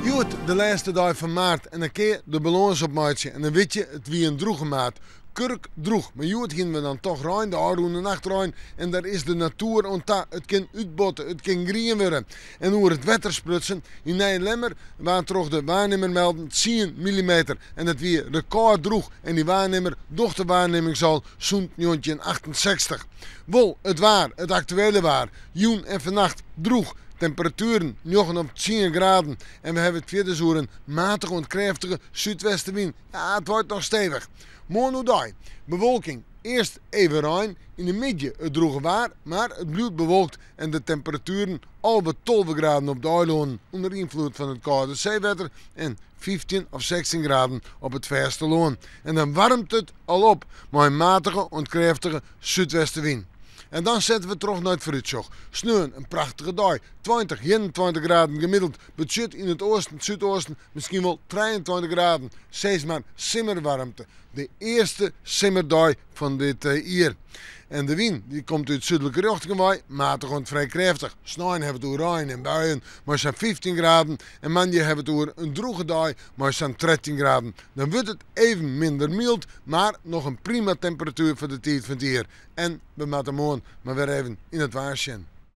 Hjoed de lêste dei fan maart en dan kinne je de balâns opmeitsje en dan wit je, it wie in drûge maart. Kurkdrûch. Mar hjoed hiene we dan toch rein, de ôfrûne nacht rein en dêr is de natoer oan ta. It kin útbotte, it kin grien wurde. En oer it wetter sprutsen, yn Nijlemmer waard troch de waarnimmer melden tsien millimeter en dat wie rekôrdrûch en dy waarnimmer docht de waarnimmings al sûnt 1968. Wol, it waar, it aktuele waar, jûn en fannacht drûch, temperatueren njoggen of tsien graden en we hawwe it fierders oer in matige oant krêftige súdwestewyn. Ja, it waait noch stevich. Moarn oerdei, bewolking, earst even rein, yn de middei it drûge waar, mar it bliuwt bewolkt en de temperatueren 11, 12 graden op de eilannen ûnder ynfloed fan it kâlde seewetter en 15 of 16 graden op it fêstelân. En dan waarmt it al op mei in matige oant krêftige súdwestewyn. En dan sette we troch nei it foarútsjoch. Sneon in prachtige dei, 20, 21 graden gemiddeld, betsjut yn it oasten, súdeasten miskien wol 23 graden, sis mar simmerwaarmte. De earste simmerdei fan dit jier. En de wyn dy komt út súdlike rjochtingen wei, matich oant frij krêftich. Snein hawwe we it oer rein en buien mei sa'n 15 graden en moandei hawwe we it oer in drûge dei mei sa'n 13 graden. Dan wurdt it even minder myld, mar noch in prima temperatuer foar de tiid fan it jier. En we moatte moarn mar wer even yn it waar sjen.